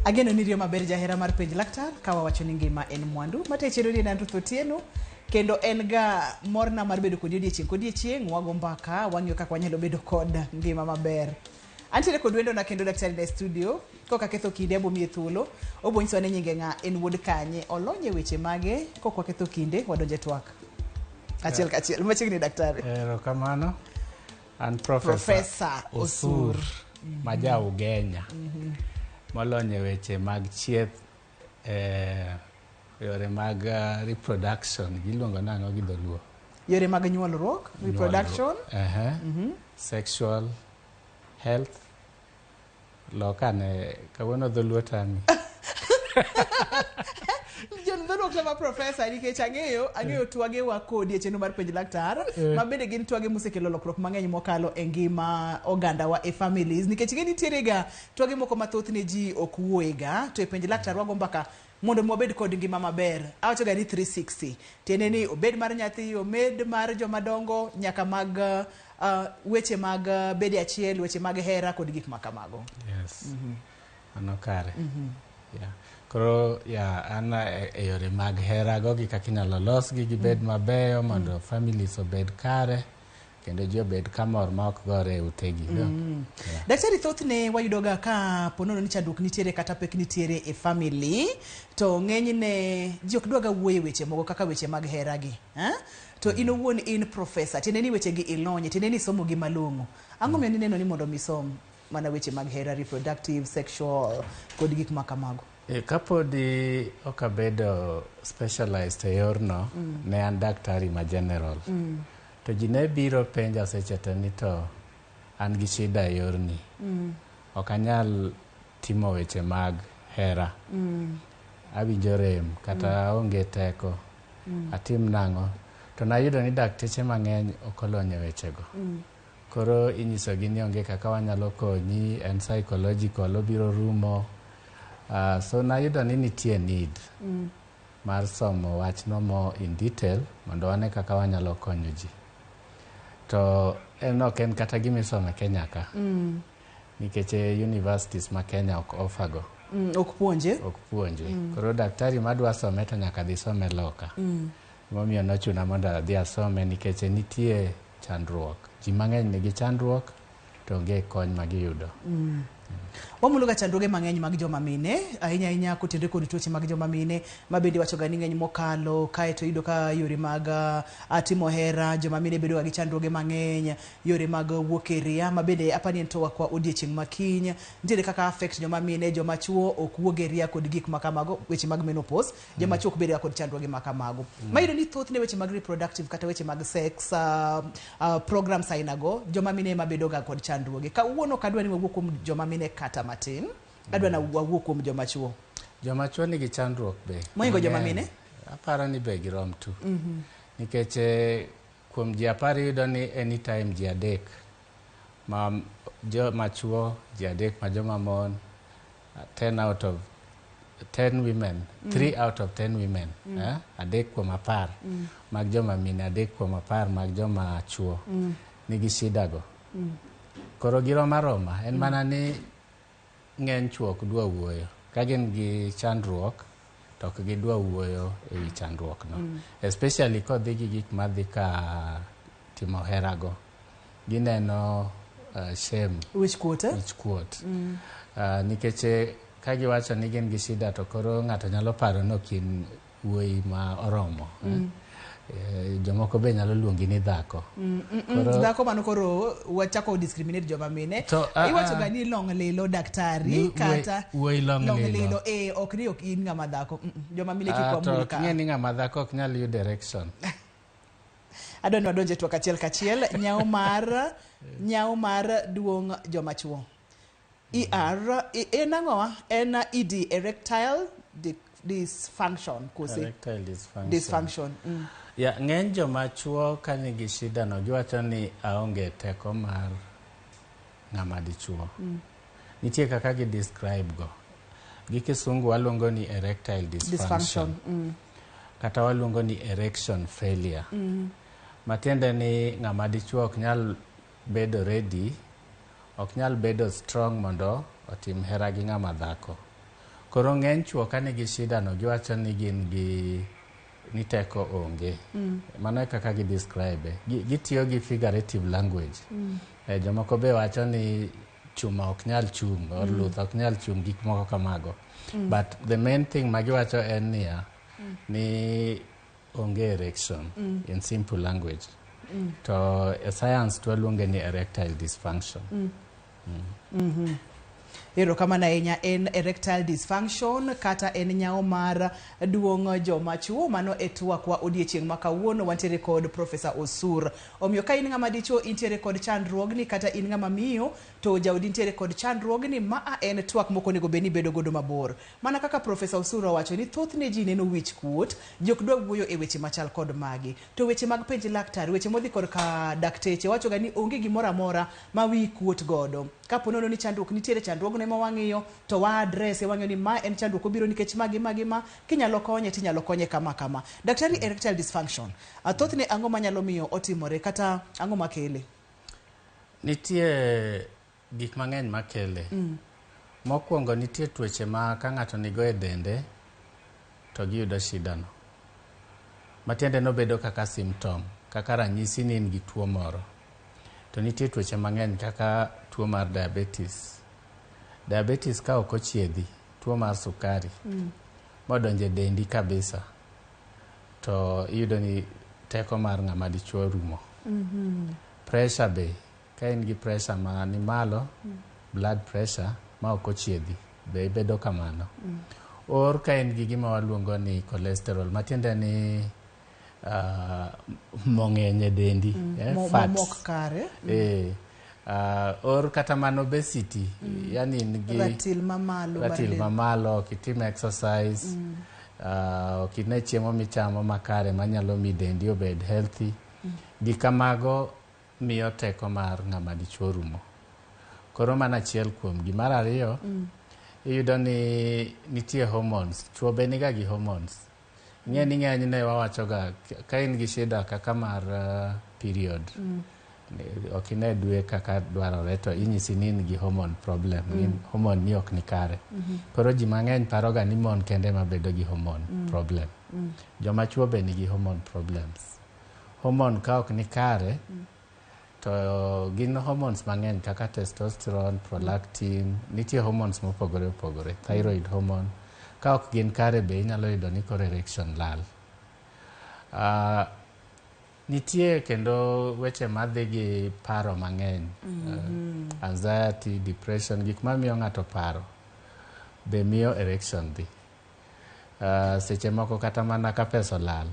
Ageno ni riyo maber jahera mar penj laktar ka wawacho ni ngima en mwandu. Mate chero ni en Ruth Otieno kendo en ga morna mar bedo kodi odiechieng' kodiechieng' wago mbaka wang'iyo kaka wanyalo bedo kod ngima maber. Antiere kod wendona kendo daktari na e studio koka ketho kinde abo miye thuolo obo nyisowa ni nyinge ng'a en wuod kanye olony e weche mage kok waketho kinde wadonje twak achiel kachiel machiegni daktari. Erokamano. An Professor, Professor Osur Osur ma ja Ugenya molony e weche mag chieth e yore mag reproduction giluongo nang'o gi dholuo? Yore mag nyuolruok, reproduction. Nyuolruok. Sexual health. Lokane kawuono dholuo tami. Dholuo kama professor nikech ang'eyo twage wa kodi e chenro mar penj laktar ma bende gin twage mosekelo lokruok mang'eny mokalo e ngima ogandawa e families nikech ing'e nitiere ga twage moko mathoth ne ji ok wuoyega to e penj laktar wago mbaka mondo mi wabed kod ngima maber. Awacho ga ni 360 tiende ni obed mar nyathi, obed mar joma dongo nyaka mag weche mag bede achiel, weche mag hera kod gik ma kamago. Yes. Mano kare. Yeah. Koro ya an e yore mag hera go gi kaka inyalo losgi gibed mabeyo mondo families obed kare kendo ji obed kamor ma ok gore e utegi. Yeah. Daktari, thothne wayudo ga ka ponono ni chandruok nitiere kata pek nitiere e family to ng'enyne ji ok dwaga wuoyo e weche moko kaka weche mag hera gi. Eh? To in owuon in professor, tiende ni weche gi ilonye, tiende ni isomo gi malong'o. Ang'o miyo nineno ni mondo mi isom mana weche mag hera, reproductive, sexual kod gik ma kamago? Kapodi ok abedo specialized e yorno, ne an daktari ma general. To ji ne biro penja seche te ni to an gi shida e yorni. Ok anyal timo weche mag hera. Awinjo rem kata aonge teko. Atim nang'o? To nayudo ni dakteche mang'eny ok olony e wechego. Koro inyisogi ni onge kaka wanyalo konyi, en psychological, obiro rumo. So nayudo ni nitie need mar somo wachno mo in detail mondo wane kaka wanyalo konyo ji. To en ok en kata gima isomo e Kenya ka. Nikech e universities ma Kenya ok offer go. Ok puonje? Ok puonje. Koro daktari madwa some to nyaka dhi some loka. Emomiyo nochuna mondo adhi asome nikech nitie chandruok. Ji mang'eny nigi chandruok to onge kony ma giyudo. Wamulo ga chandruoge mang'eny mag joma mine, ahinya ahinya kotenore kod tuoche mag joma mine, ma bende iwacho ga ni ng'eny mokalo, kaeto iyudo ka yore mag timo hera, joma mine bedo ga gi chandruoge mang'eny, yore mag wuok e ria, ma bende apani en twak wa odiechieng' ma kiny, nitiere kaka affect joma mine, joma chuo ok wuog e ria kod gik ma kamago, weche mag menopause, joma chuo ok bed ga kod chandruoge ma kamago. Mayudo ni thothne weche mag reproductive kata weche mag sex programs aina go, joma mine ema bedo ga kod chandruoge. Kawuono ok adwa ni wawuo kuom joma mine kata matin, adwa na wawuo kuom joma chuo. Joma chuo nigi chandruok be. Mohingo joma mang'eny. mine? Aparo ni be girom tu. Nikech kuom ji 10 iyudo ni anytime ji 3 ma joma chuo, ji 3 ma joma mon, 10 out of 10 women, 3 out of 10 women, 3 kuom 10 mag joma mine, 3 kuom 10 mag joma chuo nigi shida go. Koro girom aroma, en mana ni ng'eny chuo ok dwa wuoyo. Ka gin gi chandruok, to ok gidwa wuoyo e wi chandruok no. Especially kodhi gi gik madhi ka timo hera go. Gineno shame. Wich kuot, eh? Wich kuot. Nikech ka giwacho ni gin gi shida to koro ng'ato nyalo paro ni ok in wuoyi ma oromo. Jomoko be nyalo luongi ni dhako. Koro Dhako mano koro wachako discriminate joma mine. To, Iwacho ga ni long lilo daktari Ni kata wuoyi long long lilo. lilo, ok ni ok in ng'ama dhako. Joma mine kik To wamul ok ka. ing'e ni ng'ama dhako ok nyal yudo erection. Adwa ni wadonje twak achiel kachiel. Nyawo mar duong' joma chuo. ER en ang'owa? En ED, erectile dysfunction kose? Erectile dysfunction. Dysfunction. Ya, ng'eny joma chuo ka nigi shida no giwacho ni aonge teko mar ng'ama dichuo. Nitie kaka gi describe go. Gi kisungu waluongo ni erectile dysfunction. Dysfunction. Kata waluongo ni erection failure. Matiende ni ng'ama dichuo ok nyal bedo ready, ok nyal bedo strong mondo otim hera gi ng'ama dhako. Koro ng'eny chuo ka nigi shida no giwacho ni gin gi ni teko onge. Mano e kaka gi describe. Gitiyo gi figurative language. Jomoko be wacho ni chuma ok nyal chung' or luth ok nyal chung', gik moko kamago. But the main thing ma giwacho en niya, ni onge erection in simple language. To e science to waluonge ni erectile dysfunction. Erokamano ahinya. En erectile dysfunction kata en nyawo mar duong' joma chuo. Mano e twakwa odiechieng' ma kawuono. Wantiere kod Professor Osur. Omiyo ka in ng'ama dichuo intiere kod chandruogni, kata in ng'ama miyo to jaodi nitiere kod chandruogni, maa en twak mok onego bed ni bedo godo mabor. Mana kaka Professor Osur owacho ni thothne ji neno wich kuot, ji ok dwa wuoyo e weche machal kod magi. To weche mag penj laktar, weche modhi korka dakteche wachoga ni onge gimoro amora ma wiyi kuot godo. Kapo nono ni chandruok nitiere, chandruogno ema wang'iyo to wa address, wang'iyo ni ma en chandruok obiro nikech ma gi ma gi ma, kinyalo konye tinyalo konye kama kama. Daktari, erectile dysfunction, thothne ang'o manyalo miyo otimore kata ang'o makele? Nitie gik mang'eny makele. Mokwongo nitie tuoche ma ka ng'ato nigo e dende to giyudo shida no. Matiende nobedo kaka symptom, kaka ranyisi ni in gi tuo moro. To nitie tuoche mang'eny kaka tuo mar diabetes. Diabetes ka ok ochiedhi, tuo mar sukari, modonjo e dendi kabisa, to iyudo ni teko mar ng'ama dichuo rumo. Pressure be, ka in gi pressure ma ni malo, blood pressure ma ok ochiedhi, be ibedo kamano. Or ka in gi gima waluongo ni cholesterol, matiende ni mo ng'eny e dendi, fats. Mok kare. Or kata mana obesity, yani in gi ratil mamalo mar ratil del. Mamalo, ok itim exercise, ok ine chiemo michamo makare manyalo mi dendi obed healthy. Gik kamago miyo teko mar ng'ama dichuo rumo. Koro mano achiel kuom gi. Mar ariyo, iyudo ni nitie hormones. Chuo be niga gi hormones. Ing'e ni ng'enyne wawachoga ka in gi shida kaka mar period, ok ine dwe kaka dwarore, to inyisi ni in gi hormone problem, ni hormone ni ok ni kare. Koro ji mang'eny paroga ni mon kende ema bedo gi hormone problem. Joma chuo be nigi hormone problems. Hormone ka ok ni kare, to gin hormones mang'eny kaka testosterone, prolactin, nitie hormones mopogore opogore, thyroid hormone. Ka ok gin kare be inyalo yudo ni koro erection lal. Nitie kendo weche madhi gi paro mang'eny, anxiety, depression, gik mamiyo ng'ato paro be miyo erection dhi. Seche moko kata mana ka pesa olal,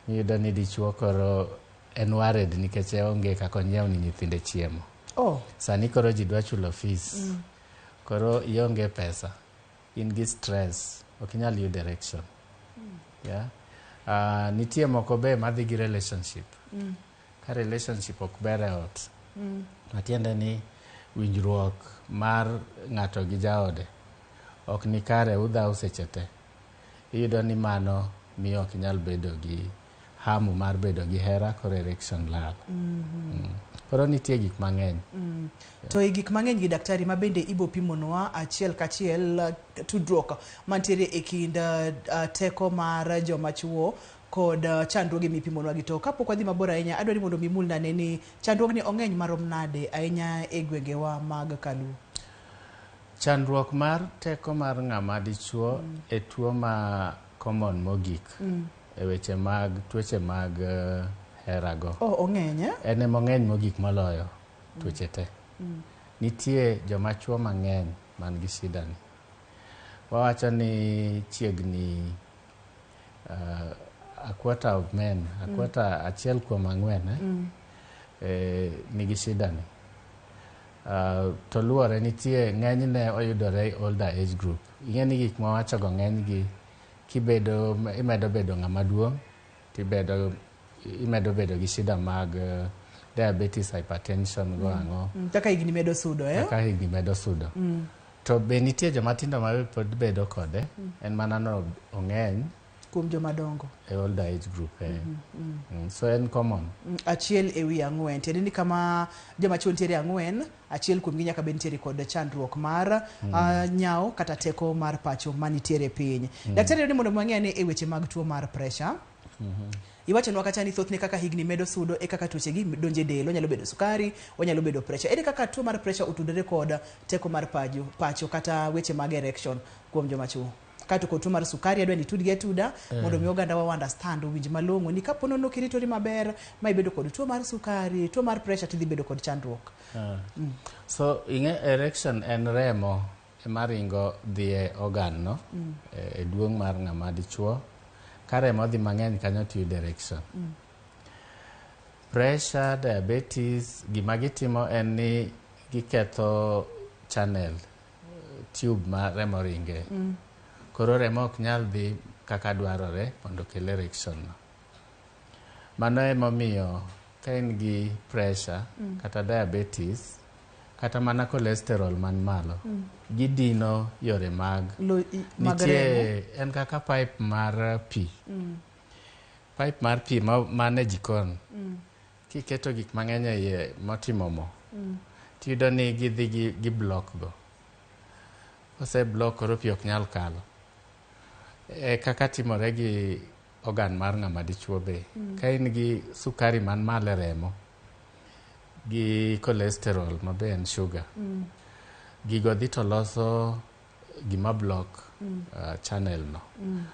iyudo ni dichuo koro en worried nikech onge kaka onyiew ni nyithinde chiemo. Sani koro ji dwa chulo fees. Koro ionge pesa, in gi stress, ok inyal yudo erection. Yeah? Nitie moko be madhi gi relationship. Ka relationship ok ber e ot, matiende ni winjruok mar ng'ato gi jaode ok ni kare, udhaw seche te. Iyudo ni mano miyo ok inyal bedo gi hamu mar bedo gi hera, koro erection lal. Koro nitie gik mang'eny. To e gik mang'eny gi, daktari, ma bende ibo pimonwa achiel kachiel tudruok mantiere e kind teko mar joma chuo kod chandruoge mipimonwa gi. To kapok wadhi mabor ahinya, adwaro ni mondo mi imulna ane ni chandruogni ong'eny marom nade ahinya e gwengewa mag Kaluo. Chandruok mar teko mar ng'ama dichuo e tuo ma common mogik e weche mag tuoche mag herago. Oh, ong'eny, eh? En ema ong'eny mogik moloyo tuoche te. Nitie joma chuo mang'eny man gi shida ni. Wawacho ni chiegni a quarter of men, a quarter, achiel kuom ang'wen, nigi shida ni. To luwore nitie ng'enyne oyudore e older age group. Ing'e ni gik mawachogo ng'enygi kibedo imedo bedo ng'ama duong' tibedo imedo bedo gi shida mag diabetes, hypertension go ang'o. Kaka higni medo sudo, eh? Kaka higni medo sudo. To be nitie joma tindo ma be pod bedo kode, en mana no ong'eny. Kuom joma dongo. E older age group. So en common. Achiel e wi ang'wen. Tiende ni kama joma chuo nitiere ang'wen, achiel kuomgi nyaka bed nitiere kod chandruok mar nyawo kata teko mar pacho manitiere piny. Daktari, ni mondo wang'e ni e weche mag tuo mar pressure, iwachonwa kacha ni thothne kaka higni medo sudo e kaka tuoche gi donjo e del, onyalo bedo sukari, onyalo bedo pressure. Ere kaka tuo mar pressure otudore kod teko mar pacho kata weche mag erection kuom joma chuo? Kato kod tuo mar sukari adwa ni itudgi atuda mondo mi oganda wa understand, owinj malong'o ni kapo nono ok iritori maber ma ibedo kod tuo mar sukari, tuo mar pressure, tidhi bedo kod chandruok. So ing'e erection en remo ema ringo dhi e organ no, e duong' mar ng'ama dichuo. Ka remo dhi mang'eny kanyo tiyudo erection. Pressure, diabetes, gima gitimo en ni giketho channel, tube ma remo ringe. Koro remo ok nyal dhi kaka dwarore mondo okel erection no. Mano emomiyo ka in gi pressure kata diabetes kata mana cholesterol man malo, gidino yore mag Lo, mag remo. Nitie en kaka pipe mar pi. Pipe mar pi man e jikon. Kiketo gik mang'eny e iye motimo mo, tiyudo ni gidhi gi block go. Kose block, koro pi ok nyal kalo. E kaka timore gi organ mar ng'ama dichuo be. Ka in gi sukari man malo e remo gi cholesterol ma be en sugar, gigo dhi to loso gima block channel no.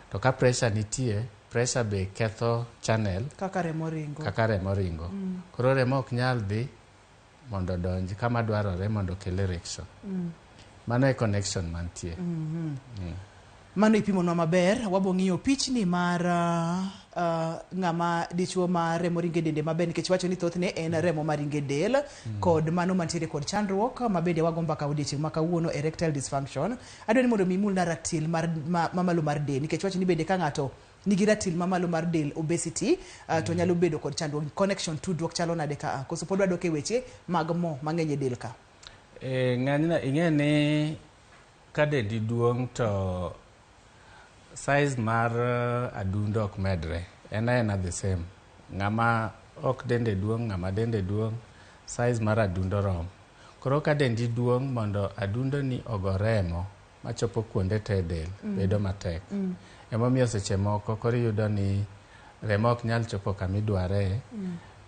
To ka pressure nitie, pressure be ketho channel kaka remo ringo. Kaka remo ringo. Koro remo ok nyal dhi mondo odonj kama dwarore mondo okel erection. Mano e connection mantie. Mano ipimonwa maber. Wabo ng'iyo pichni mar ng'ama dichuo ma remo ringo e dende maber, nikech wacho ni thothne en remo maringo e del kod mano mantiere kod chandruok ma bende wago mbaka odiochieng' ma kawuono, erectile dysfunction. Adwa ni mondo mi imulna ratil mar mamalo mar del, nikech wacho ni bende ka ng'ato nigi ratil mamalo mar del, obesity, to nyalo bedo kod chandruok. Connection, tudruok chalo nade ka? Koso pod wadok e weche mag mo mang'eny e del ka? E, ng'enyne ing'e ni ka dendi duong' to size mar adundo ok medre, en aena the same. Ng'ama ok dende duong', ng'ama dende duong', size mar adundo rom. Koro ka dendi duong', mondo adundo ni ogo remo machopo kuonde te e del bedo matek. Emomiyo seche moko koro iyudo ni remo ok nyal chopo kamidware,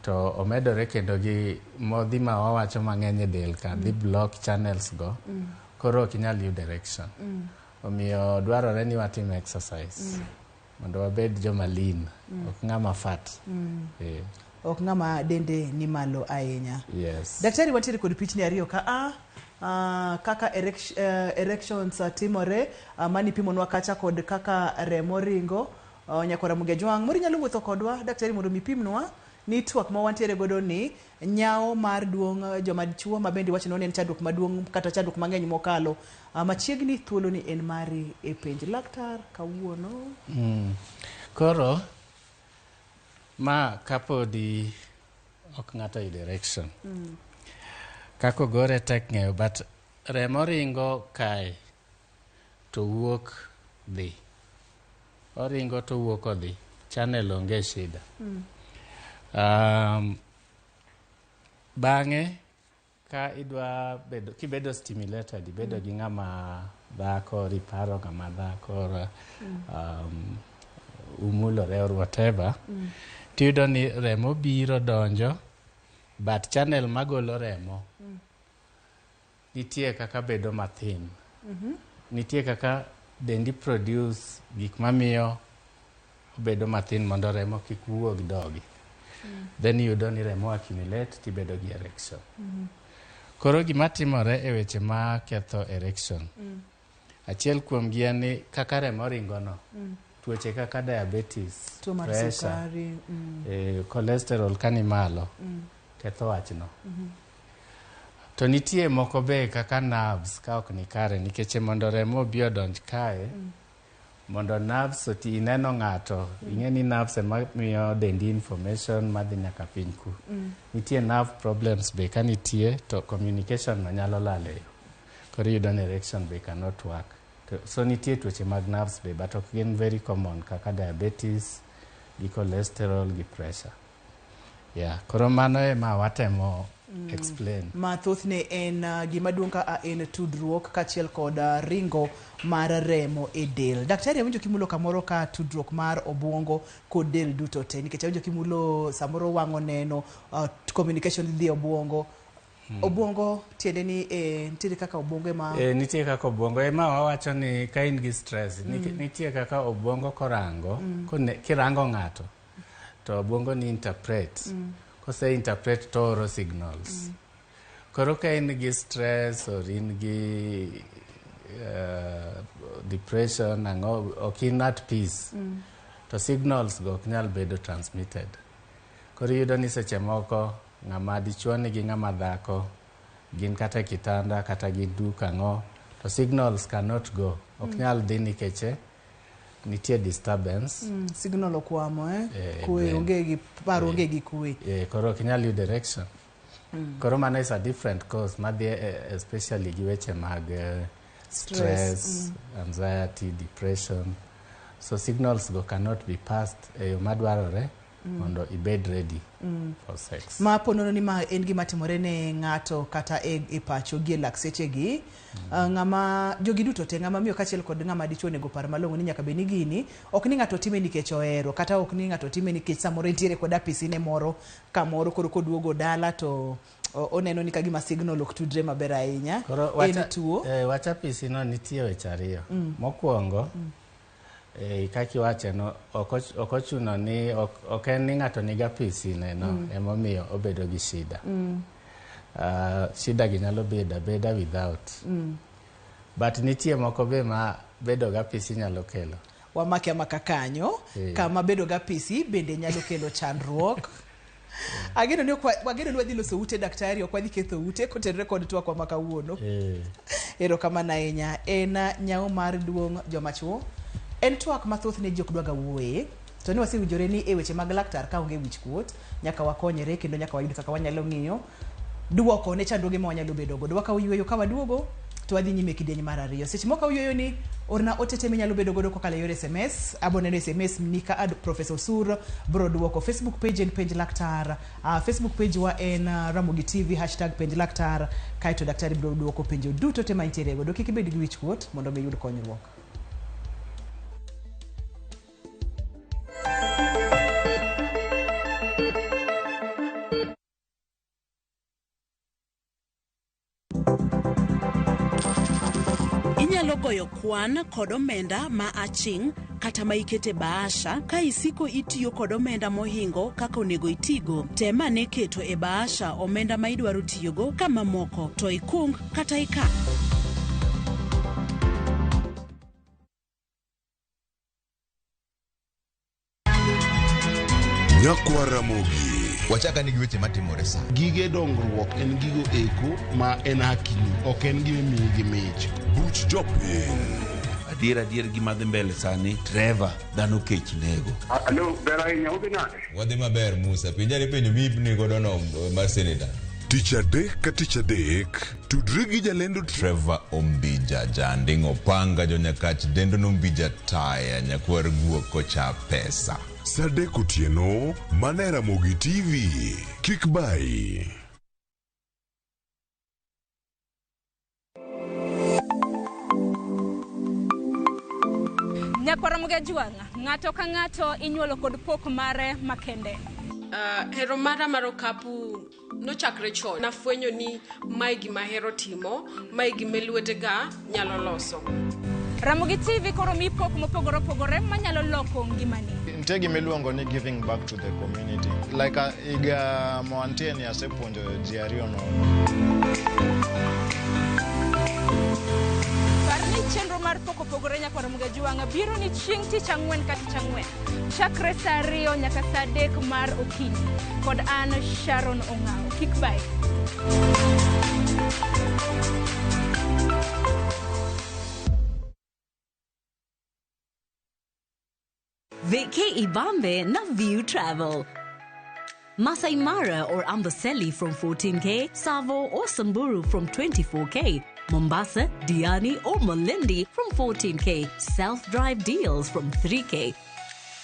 to omedore kendo gi modhi ma wawacho mang'eny e del ka dhi block channels go, koro ok inyal yudo erection. Omiyo dwarore ni watim exercise mondo wabed joma lean, ok ng'ama fat. Ok ng'ama dende ni malo ahinya. Yes. Daktari, wantiere kod pichni ariyo ka a kaka erections timore, mani pimonwa kacha kod kaka remo ringo. Nyakwara Muge Jwang' moro inyalo wuotho kodwa, daktari, mondo mi pimnwa ni twak ma wantiere godo ni nyawo mar duong' joma chuo ma bende iwacho ni en chandruok maduong' kata chandruok mang'eny mokalo. Machiegni thuolo ni en mari e penj laktar kawuono. Koro ma kapodi ok ng'ato oyudo erection, kaka ogore tek ng'eyo, but remo ringo kae to wuok dhi, oringo to wuok odhi, channel onge shida. Bang'e ka idwa bedo kibedo stimulated, ibedo gi ng'ama dhako or iparo ng'ama dhako or umulore or whatever, tiyudo ni remo biro donjo, but channel magolo remo nitie kaka bedo mathin. Nitie kaka dendi produce gik mamiyo obedo mathin mondo remo kik wuog dogi. Then iyudo ni remo accumulate, tibedo gi erection. Koro gima timore e weche ma ketho erection, achiel kuomgi en ni kaka remo ringo no, tuoche kaka diabetes, tuo mar pressure, sukari, cholesterol ka ni malo, ketho wachno. To nitie moko be kaka nerves ka ok ni kare, nikech mondo remo obi odonj kae, mondo nerves oti, ineno ng'ato, ing'e ni nerves ema miyo dendi information madhi nyaka piny ku. Nitie nerve problems be, ka nitie to communication no nyalo lal e yo. Koro iyudo ni erection be cannot work. So nitie tuoche mag nerves be, but ok gin very common kaka diabetes gi cholesterol gi pressure. Yeah, koro mano ema watemo explain. Ma thothne en gima duong' ka en tudruok kaachiel kod ringo mar remo e del. Daktari, awinjo kimulo kamoro ka tudruok mar obuongo kod del duto te, nikech awinjo kimulo samoro wang' oneno, communication dhi e obuongo. Obuongo tiende ni nitiere kaka obuongo ema Nitie kaka obuongo ema wawacho ni ka in gi stress, nitie kaka obuongo korango, kirango ng'ato to obuongo ni interpret. Kose interpret to oro signals. Koro ka in gi stress or in gi depression, ang'o, ok in at peace, to signals go ok nyal bedo transmitted. Koro iyudo ni seche moko ng'ama dichuo nigi ng'ama dhako gin kata e kitanda kata gin duk ang'o, to signals cannot go, ok nyal dhi nikech nitie disturbance. Signal okwamo, eh? Kwe brain. Onge gi paro, onge gi kwe. Koro ok inyal yudo erection. Koro mano is a different cause madhi especially gi weche mag stress, stress, anxiety, depression. So signals go cannot be passed e yo madwarore mondo ibed ready for sex. Ma po nono ni ma en gima timore ne ng'ato kata e pacho gi e lak sechegi, ng'ama jogi duto te, ng'ama miyo kaachiel kod ng'ama dichuo, onego par malong'o ni nyaka bed ni gini ok ni ng'ato time nikech ohero, kata ok ni ng'ato time nikech samoro entiere kod apisine moro kamoro, koro koduogo dala to oneno ni kagima signal ok tudre maber ahinya. Koro en wacha, tuo. Wach apisino nitie weche ariyo. Mokwongo, kaka iwache no, ok ochuno ni ok en ni ng'ato nigi apisine no emomiyo obedo gi shida. Shida gi nyalo bedo abeda without. But nitie moko be ma bedo gi apisi nyalo kelo. Wamake amaka kanyo. Kama bedo gi apisi bende nyalo kelo chandruok. Ageno ni ok wageno ni wadhi loso ute, daktari, ok wadhi ketho ute kotenore kod twakwa ma kawuono. Erokamano ahinya. En nyawo mar duong' joma chuo. En twak ma thothne ji ok dwaga wuoye. To ni wasewinjore ni e weche mag laktar ka onge wich kuot, nyaka wakonyre kendo nyaka wayud kaka wanyalo ng'iyo duoko ne chandruoge ma wanyalo bedo godo. Wakawo yueyo, ka waduogo to wadhi nyime e kidieny mar ariyo. Seche moko yueyo ni orna otete minyalo bedo godo kokalo e yor SMS. Abo neno SMS ni ka ad Professor Osur bro duoko. Facebook page en Penj Laktar. Facebook page wa en Ramogi TV #PenjLaktar. Kaeto daktari bro duoko penjo duto te ma intiere godo. Kik ibed gi wich kuot mondo mi iyud konyruok. Inyalo goyo kwan kod omenda ma aching' kata ma ikete bahasha ka isiko itiyo kod omenda mohingo kaka onego itigo. Tem ane keto e bahasha omenda ma idwaro tiyogo ka mamoko to ikung kata ika. Nyakwa Ramogi. Wachaka ni gi weche matimore sa. Gige dongruok en gigo eko ma en hakini, ok en gima imiyi gi mich. Buch jopiny. Adier adier gima dhi mbele sani, Trevor, dhano kech nego. Alo, ber ahinya, udhi nade? Wadhi maber, Musa. Penjani penjo miipni godo no mar senator. Tich adek ka tich adek, tudri gi jalendo Trevor Ombija Janding Opanga jonyakach dendo nombija taya nyakwar guok kocha pesa. Sa 3 otieno, mana e Ramogi TV. Kik bayi. Nyakwara Jwang', ng'ato ka ng'ato inyuolo kod pok mare makende. Hero mara mar okapu nochakre chon. Nafwenyo ni mae gima ahero timo, mae gima lwetega nyalo loso. Ramogi TV koro mi pok mopogore opogore manyalo loko ngimani. Nitie gima iluongo ni giving back to the community. Like higa mawantie ni asepuonjo ji ariyo nono. Par ni chenro mar pok opogore nyakwara Jwang' biro ni chieng' tich ang'wen ka tich ang'wen. Chakre saa 2 nyaka saa 3 mar okinyi. Kod an Sharon Ong'awo. Kik bayi. Vacay Bombay na View Travel. Masai Mara or Amboseli from 14K, Tsavo or Samburu from 24K, Mombasa, Diani or Malindi from 14K, self-drive deals from 3K,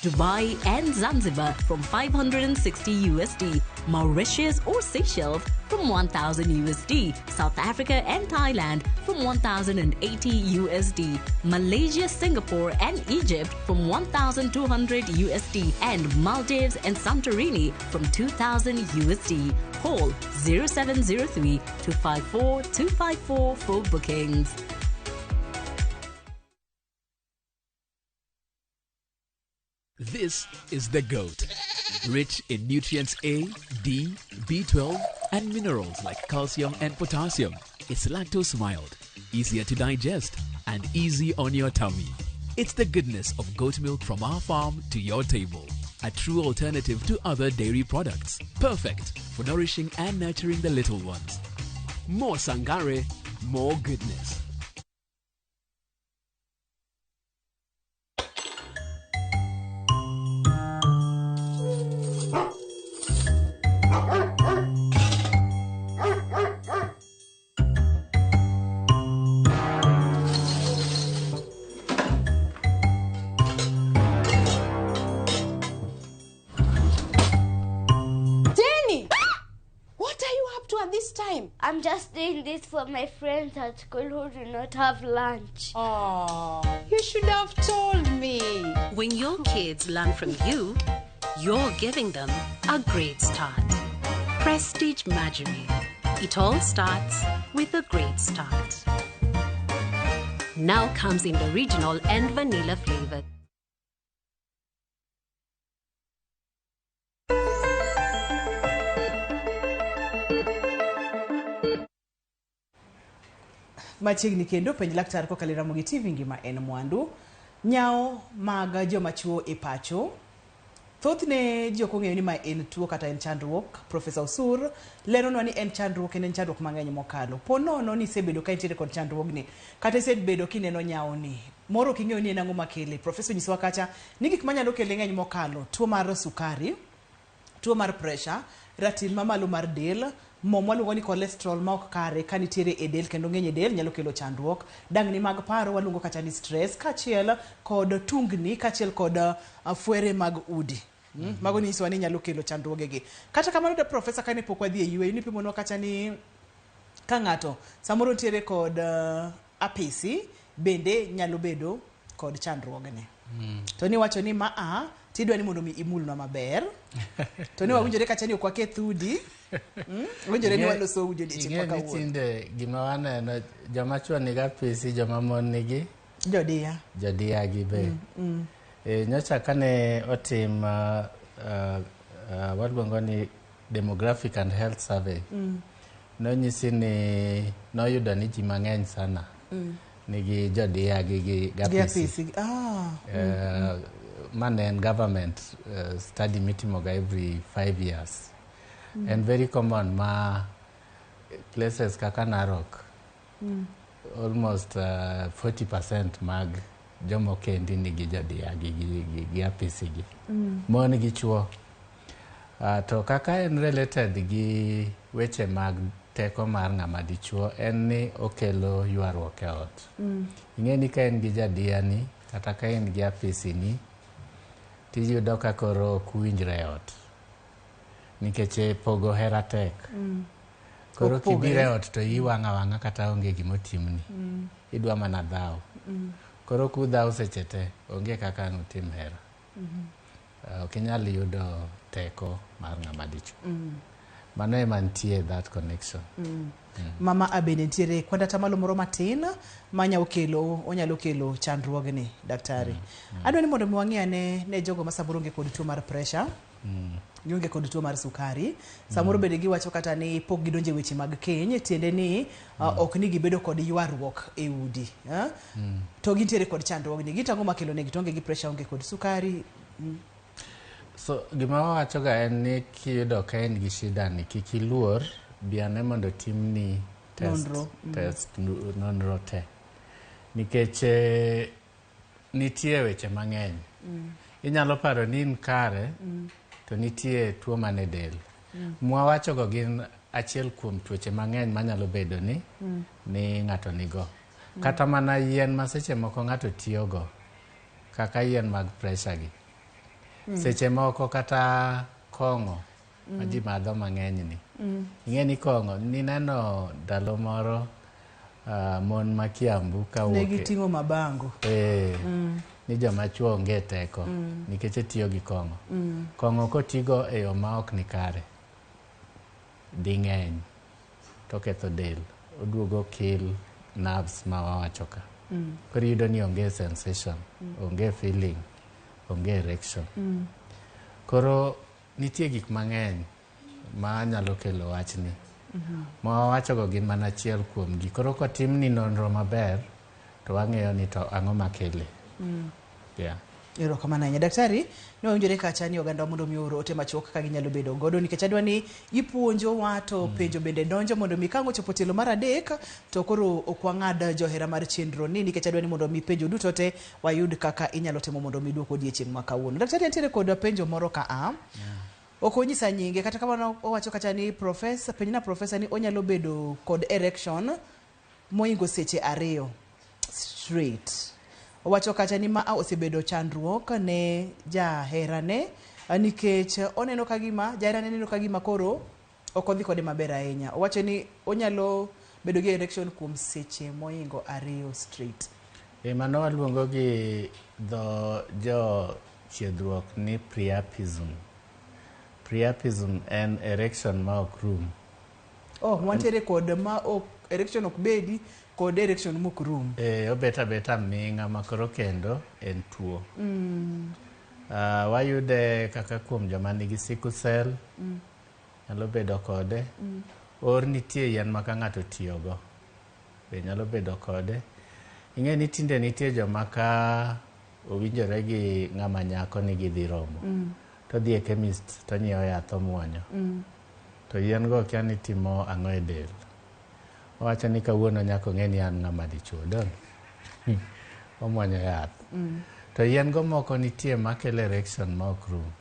Dubai and Zanzibar from 560 USD, Mauritius or Seychelles from 1000 USD, South Africa and Thailand from 1080 USD, Malaysia, Singapore and Egypt from 1200 USD, and Maldives and Santorini from 2000 USD. Call 0703 254 254 for bookings. This is the goat. Rich in nutrients A, D, B12, and minerals like calcium and potassium. It's lactose mild, easier to digest, and easy on your tummy. It's the goodness of goat milk from our farm to your table. A true alternative to other dairy products. Perfect for nourishing and nurturing the little ones. More Sangare, more goodness. Jenny! What are you up to at this time? I'm just doing this for my friends at school who do not have lunch. Oh, you should have told me. When your kids learn from you, you're giving them a great start. Prestige Margarine. It all starts with a great start. Now comes in the original and vanilla flavor. Machiegni kendo penj laktar kokalo e Ramogi TV ngima en mwandu. Nyawo mag joma chuo e pacho. Thothne ji ok ong'eyo ni ma en tuo kata en chandruok. Profesa Osur leronwa ni en chandruok en chandruok mang'eny mokalo. Po nono ni isebedo ka intiere kod chandruogni kata isebedo kineno nyawoni. Moro ok ing'eyo ni en ang'o makele. Profesa onyisowa kacha ni gik manyalo kele ng'eny mokalo. Tuo mar sukari, tuo mar pressure, ratil mamalo mar del, mo mwaluongo ni cholesterol ma ok kare ka nitiere e del kendo ng'eny e del nyalo kelo chandruok, dangni mag paro waluongo kata ni stress, kaachiel kod tungni, kaachiel kod fwere mag udi. Mago nyisowa ni nyalo kelo chandruogegi. Kata kamano da profesa kane pok wadhi e yweyo nipimonwa kacha ni ka ng'ato samoro nitiere kod apisi bende nyalo bedo kod chandruogni. To niwacho ni ma a tidwa ni mondo mi imulnwa maber. To ni wawinjore kacha ni ok waketh udi. Winjore ni waloso udi odiechieng' ma kawuono. Tinde gima waneno joma chuo nigi apisi, joma mon nigi jodiya. Jodiya gi be. Nyocha kane otim waluongo ni demographic and health survey. Nonyisi ni noyudo ni ji mang'eny sana nigi jodiya gi apisi. Mane en government study mitimoga every 5 years. And very common ma places kaka Narok, almost 40% mag jomo kendi nigi jodiya gi apisi gi. Mon gi chuo. To kaka en related gi weche mag teko mar ng'ama dichuo en ni okelo ywaruok e ot. Ing'e ni ka en gi jadiya ni kata ka en gi apisi ni tiyudo ka koro ok winjre e ot. Nikech pogo hera tek. Koro kibiro e ot to iyi wang' awang'a kata onge gimotimni. Idwa mana dhaw. Koro kudhaw seche te onge kaka ang' utim hera. Ok inyal yudo teko mar ng'ama dichuo. Mano ema nitie that connection. Mama abende nitiere kwanda tamalo moro matin manyalo kelo onyalo kelo chandruogni daktari. Adwa ni mondo mi wang'i ane ne jogo ma samoro onge kod tuo mar pressure. Gionge kod tuo mar sukari. Samoro bende giwacho kata ni pok gidonje weche mag keny, tiende ni ok ni gibedo kod ywaruok e udi. To gintiere kod chandruogni. Gitang'o makelo negi to onge gi pressure, onge kod sukari. So gima wawachoga en ni kiyudo ka en gi shida ni kik iluor, bi ane mondo timni test, test nonro te. Nikech nitie weche mang'eny. Inyalo paro ni in kare, To nitie tuo man e del. Mwawachogo gin achiel kuom tuoche mang'eny manyalo bedo ni ni ng'ato nigo. Kata mana yien ma seche moko ng'ato tiyogo, kaka yien mag pressure gi. Seche moko kata kong'o ma ji madho mang'eny ni. Ing'e ni kong'o, nineno ndalo moro mon ma Kiambu ka Ne wuok e- giting'o mabango. Ni joma chuo onge teko nikech itiyo gi kong'o. Kong'o kotigo e yo ma ok ni kare, ding'eny to ketho del, oduogo kill nerves ma wawacho ka. Koro iyudo ni onge sensation, onge feeling, onge erection. Koro nitie gik mang'eny ma nyalo kelo wachni. Ma wawachogo gin mana achiel kuom gi. Koro kotimni nonro maber, to wang'eyo ni to ang'o makele. Yeah. Erokamano ahinya. Daktari, ne wawinjore kacha ni oganda mondo mi oor ote machuok kaka ginyalo bedo godo nikech adwa ni ipuonjowa to penjo bende donjo mondo mi ka ang' ochopo tielo mar adek to koro ok wang'ad johera mar chenro ni nikech adwa ni mondo mi penjo duto te wayud kaka inyalo timo mondo mi duok odiechieng' ma kawuono. Daktari antiere kod penjo moro ka a. Ok onyisa nyinge kata kamano owacho kacha ni profesa, penjna profesa ni onyalo bedo kod erection moingo seche 2 straight. Owacho kacha ni ma osebedo chandruok ne jaherane nikech oneno ka gima jaherane neno ka gima koro ok odhi kode maber ahinya. Owacho ni onyalo bedo gi erection kuom seche moingo 2 straight. Mano waluongo gi dho jo chiedhruok ni priapism. Priapism en erection ma ok rum. Oh, wantiere kod ma ok erection ok bedi kod erection mok rum. Obet abeta ming'a ma koro kendo en tuo. Wayude kaka kuom joma nigi sickle cell, nyalo bedo kode. Or nitie yien ma ka ng'ato tiyogo be nyalo bedo kode. Ing'e ni tinde nitie joma ka owinjore gi ng'ama nyako ni gidhi romo. To dhi e chemist to nyiewo yath omuonyo. To yien go kia ni timo ang'o e del. Owacho ni kawuono nyaka ong'e ni an ng'ama dichuo dong. Omuonyo yath. To yien go moko nitie makelo erection ma ok rum.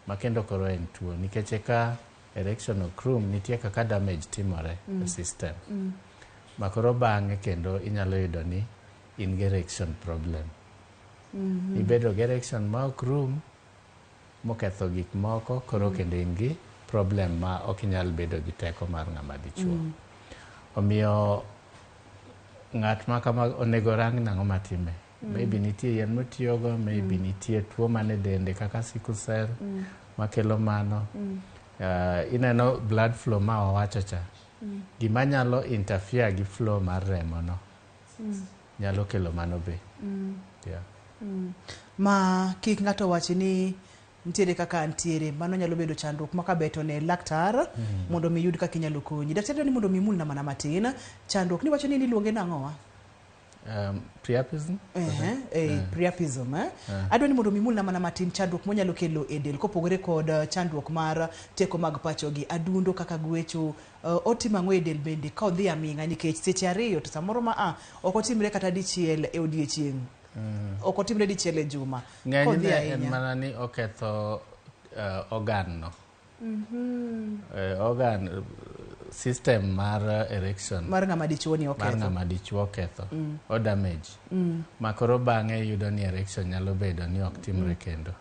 Ma kendo koro en tuo nikech eka erection ok rum nitie kaka damage timore e system. Ma koro bang'e kendo inyalo yudo ni in gi erection problem. Ibedo gi erection ma ok rum moketho gik moko koro kendo in gi problem ma ok inyal bedo gi teko mar ng'ama dichuo. Omiyo ng'at ma kama onego rang nang'o matime. Maybe nitie yien motiyogo, maybe nitie tuo mane dende kaka sickle cell makelo mano. Ineno blood flow ma wawacho cha. Gima nyalo interfere gi flow mar remo no nyalo kelo mano be. Yeah. Ma kik ng'ato wach ni nitiere kaka ntiere, mano nyalo bedo chandruok ma kabeto ne laktar mondo mi yud kaka inyalo konyi. Daktari dwani mondo mi imulna mana matin chandruok ni wacho ni iluonge nang'owa? Priapism? Priapism. Adwa ni mondo mi imulna mana matin chandruok monyalo kelo e del kopogore kod chandruok mar teko mag pacho gi adundo kaka gwecho, otimo ang'o e del bende ka odhi aming'a nikech seche 2 to samoro ma ok otimre kata dichiel e odiechieng'. Ok otimre dichiel e juma. Ng'enyne en mana ni oketho organ no. Organ system mar erection mar ng'ama dichuo ni oketho. Mar ng'ama dichuo oketho. O damage. Ma koro bang'e iyudo ni erection nyalo bedo ni ok timre kendo.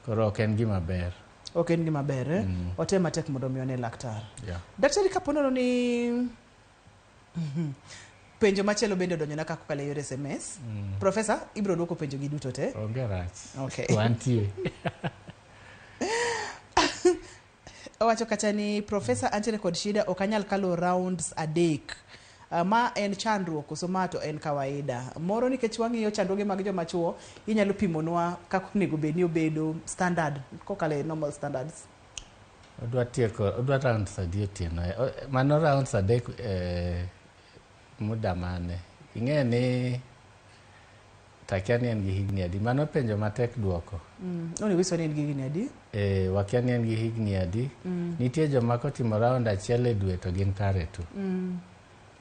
Koro ok en gima ber. Ok en gima ber. Otem matek mondo mi one laktar. Daktari kapo nono ni penjo machielo bende odonjona ka kokalo e yor SMS. Profesa, ibiro duoko penjo gi duto te? Onge rach. Okay. Wantie. Owacho kacha ni profesa antiere kod shida ok anyal kalo rounds 3. Ma en chandruok koso ma to en kawaida. Moro nikech wang'iyo chandruoge mag joma chuo, inyalo pimonwa kaka onego bed ni obedo standard kokalo e normal standards. Odwa tieko, odwa rounds adi otieno. Mano rounds 3 muda mane. Ing'e ni takia ni en gi higni adi. Mano penjo matek duoko. Onego iso ni en gi higni adi? Wakia ni en gi higni adi. Nitie joma kotimo round 1 e dwe to gin kare tu.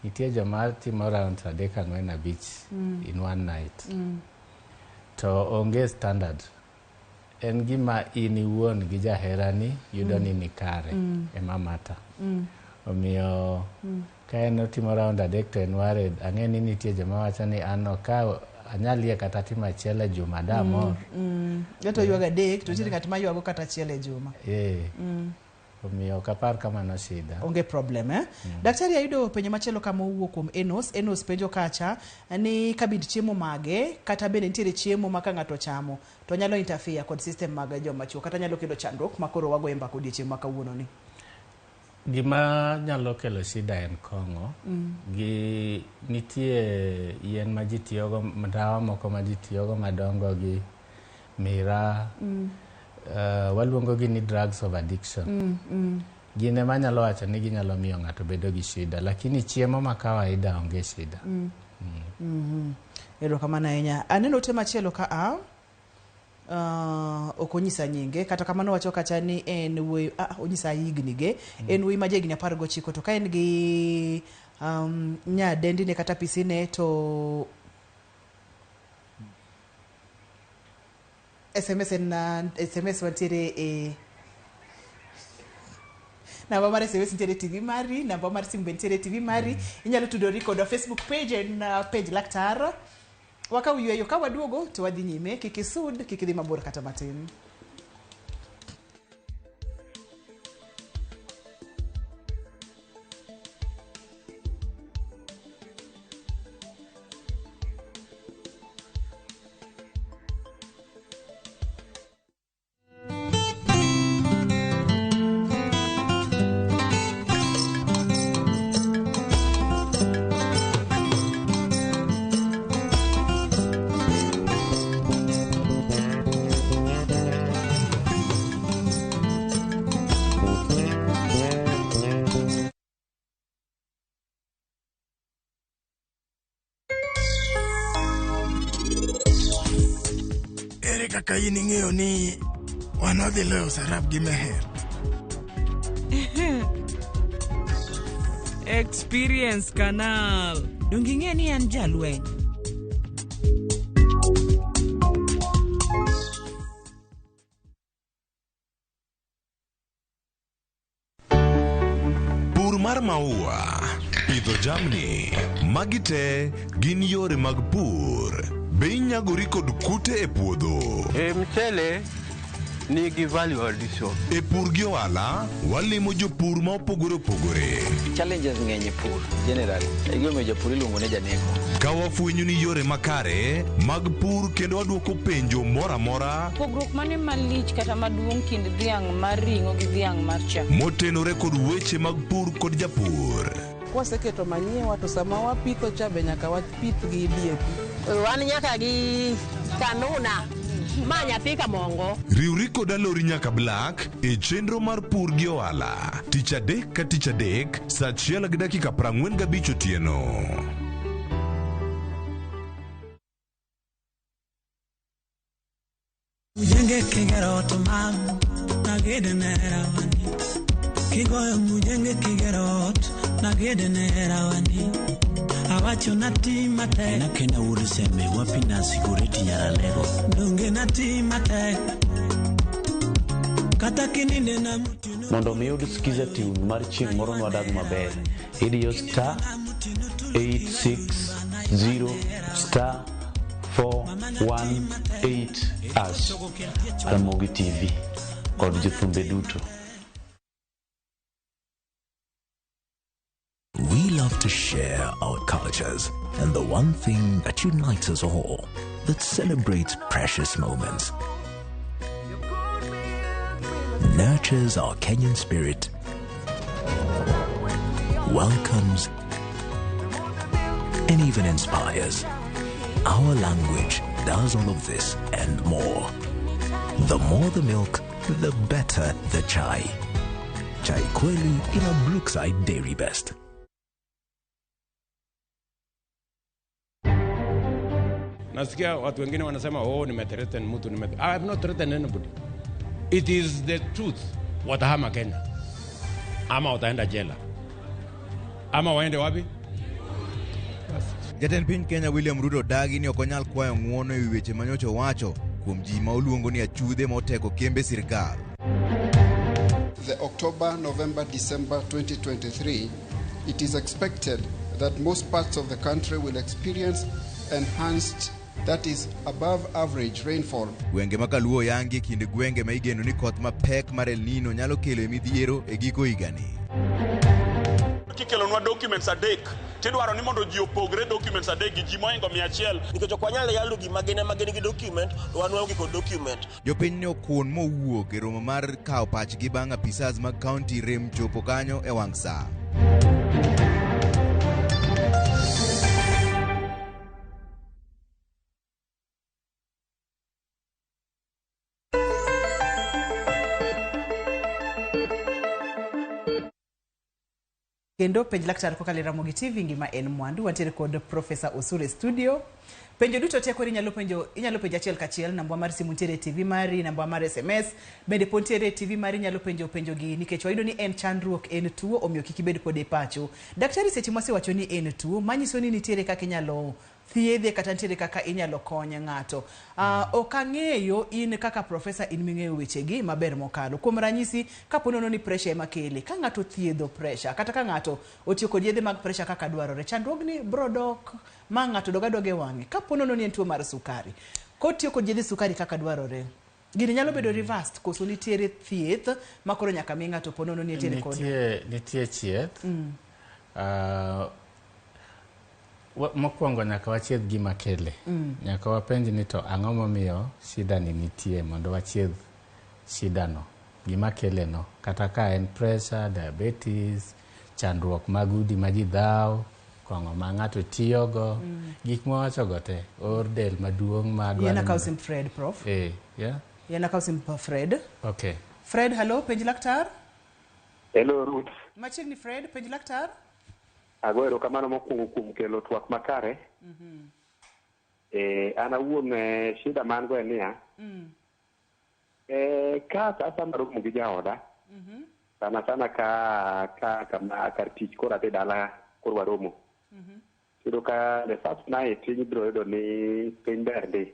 Nitie joma timo round 3, 4, 5 in one night. To onge standard. En gima in iwuon gi jaherani yudo ni nikare ema mata. Omiyo ka en otimo round 3 to en worried. Ang'e ni nitie joma wacho ni an ok anyal yie kata timo achiel e juma damor. Ng'ato ywago 3 to nitiere ng'at ma ywago kata achiel e juma. Omiyo ok apar kamano shida. Onge problem Daktari, ayudo penjo machielo kama owuok kuom Enos. Enos penjo kacha ni kabind chiemo mage kata bende nitiere chiemo ma ka ng'ato chamo to nyalo interfere kod system mag joma chuo kata nyalo kelo chandruok ma koro wagoye mbaka odiechieng' ma kawuono ni. Gima nyalo kelo shida en kong'o. Gi nitie yien ma ji tiyogo, ndawa moko ma ji tiyogo madongo gi miraa. Waluongo gi ni drugs of addiction. Gin ema nyalo wacho ni ginyalo miyo ng'ato bedo gi shida, lakini chiemo ma kawaida onge shida. Erokamano ahinya. Aneno ote machielo ka a ok onyisa nyinge, kata kamano wacho kacha ni en wuoyi, onyisa higni ge. En wuoyi ma jahigni 19 to ka en gi nyadendine kata pisine to SMS en SMS wantiere e namba mar SMS nitiere TV mari, namba mar simu be nitiere TV mari. Inyalo tudori kodwa Facebook page en page Laktar. Wakaw yweyo, ka waduogo to wadhi nyime. Kik isud, kik idhi mabor kata matin. Ere kaka in ing'eyo ni wan wadhi loyo Sarab gi Meher? Experience Canal. Donge ing'e ni an jalweny? Pur mar maua, pidho jamni, magi te gin yore mag pur. Be inyagori kod kute e puodho? E mchele nigi value addition. E pur gi ohala, walimo jopur ma opogore opogore. Challenges ng'eny e pur generally. E gimomiyo japur iluongo ni janeko. Ka wafwenyo ni yore makare mag pur kendo wadwoko penjo moro amora Pogruok mane malich kata maduong' kind dhiang' mar ring'o gi dhiang' mar chak? motenore kod weche mag pur kod japur. Kwaseketo manyiwa to sama wapitho cha be nyaka wapith gi DAP. Wan nyaka gi kanuna ma nyathi kamongo. Riwri kod Alori nyaka Black e chenro mar pur gi ohala tich adek ka tich adek saa 1:45 otieno. Mujenge kigero ot mam nagede ne rawani. Kigoyo mujenge kigero ot nagede ne rawani. Awacho nati matek. Nakena wuod Seme wapi nasi goreti nyaralego. Donge nati matek. Kata kininde na Mondo mi iyud Skiza tune mar chieng' moro nwadag maber, idiyo star 860 star 418 hash. Ramogi TV kod jothumbe duto. We love to share our cultures and the one thing that unites us all, that celebrates precious moments, nurtures our Kenyan spirit, welcomes, and even inspires. Our language does all of this and more. The more the milk, the better the chai. Chai Kweli in a Brookside Dairy Best. Nasikia watu wengine wanasema, oh, nimethreaten mtu, I have not threatened anybody. It is the truth. Watahama Kenya ama wataenda jela ama waende wapi? Jatend piny Kenya William Ruto dagi ni ok onyal kwayo ng'uono ewi weche manyocha owacho kuom ji ma oluongo ni achudhe ma oteko kembe sirkal. The October, November, December 2023, it is expected that most parts of the country will experience enhanced, that is, above average rainfall. Gwenge ma Kaluo oyangi e kind gwenge ma igeno ni koth mapek mar El Nino nyalo kelo e midhiero e giko higani. Kikelonwa documents adek tidwaro ni mondo ji opogre documents adek gi ji mohingo 100. Nikech ok wanyal yalo gima gin ema gin gi document to wan waonge kod document. Jopiny ne okun mowuok e romo mar kawo pachgi bang' apisas mag kaunti rem chopo kanyo e wang' saa. Kendo penj laktar kokalo e Ramogi TV ngima en mwandu. Wantiere kod Professor Osuri studio. Penjo duto te koro inyalo penjo, inyalo penjo achiel kachiel. Namba mar simu nitiere e TV mari, namba mar SMS bende po nitiere e TV mari, inyalo penjo penjo gi nikech wayudo ni en chandruok, en tuo, omiyo kik ibed kode e pacho. Daktari, seche mwasewacho ni en tuo, manyiso ni nitiere kaka inyalo thiedhe kata nitiere kaka inyalo kony ng'ato. Ok ang'eyo in kaka profesa in ming'eyo wechegi maber mokalo. Kuom ranyisi, kapo nono ni pressure ema kele, ka ng'ato thiedho pressure kata ka ng'ato otiyo kod yedhe mag pressure kaka dwarore, chandruogni bro dok ma ng'ato dog adoga e wang'e. Kapo nono ni en tuo mar sukari, kotiyo kod yedhe sukari kaka dwarore, gini nyalo bedo reversed koso nitiere thieth ma koro nyaka mi ng'ato po nono ni nitiere kod Nitie chieth. Mokwongo nyaka wachiedh gima kele. Nyaka wapenj ni to ang'o momiyo shida ni nitie mondo wachiedh shida no, gima kele no. Kata ka en pressure, diabetes, chandruok mag udi ma ji dhaw, kong'o ma ng'ato tiyogo, gik mwawacho go te, or del maduong' ma dwaro Yien akaw mondo- sim Fred, prof. Yeah? Yien akaw sim Fred. Okay. Fred, hello, penj laktar. Hello Ruth. Machiegni Fred, penj laktar. Ago erokamano mokwongo kuom kelo twak makare. An awuon shida ma an go en niya, ka sasa maromo gi jaoda, sana sana ka kama kar tich koro adhi dala koro waromo. Iyudo ka the first night ibiro yudo ni piny ber ndi.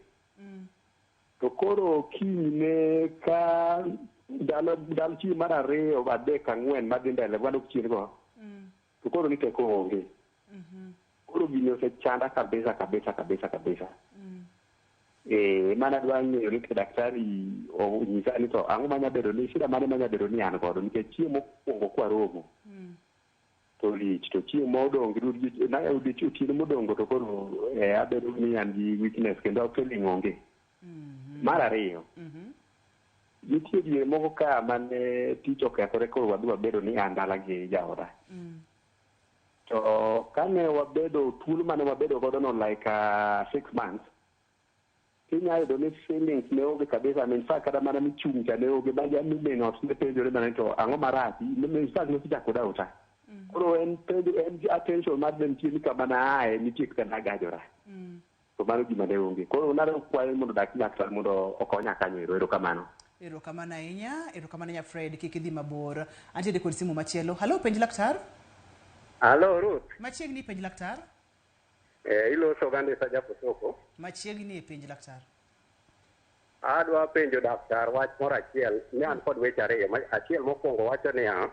To koro kinyne ka ndalo ndalo chieng' mar ariyo, adek, ang'wen madhi mbele wadok chien go. To koro ni teko onge. Koro gini osechanda kabisa kabisa kabisa kabisa. Mana adwa ng'eyo ni to daktari onyisa ni to ang'o manya bedo ni shida mane manya bedo ni an godo nikech chieng' mokwongo kwaromo to lich to chieng' modong' otieno modong' to koro abedo ni an gi weakness kendo feeling onge. Mar ariyo, nitie diere moko ka mane tich okethore koro wadhi wabedo ni an dala gi jaoda. To kane wabedo thuolo mane wabedo godo no like 6 months, inya yudo ni feelings ne onge kabisa. In fact kata mana michung' cha ne onge ma min ot ne penjore mana ni to ang'o marach, in fact nosechako doubta. Koro en penjo en attention mar ne nitie ni kama naaye nitie kaka nagajora. To mano gima ne onge. Koro nadwa kwayo mondo laktar mondo okonya kanyo ero. Erokamano. Erokamano ahinya, erokamano ahinya Fred, kik idhi mabor. Antiere kod simu machielo. Hello, penj laktar. Hello Ruth. Machiegni penj laktar. Iloso Gandisa Japosoko. Machiegni e penj laktar. Adwa penjo daktar wach moro achiel. Ne an kod weche ariyo. Achiel mokwongo wacho niya,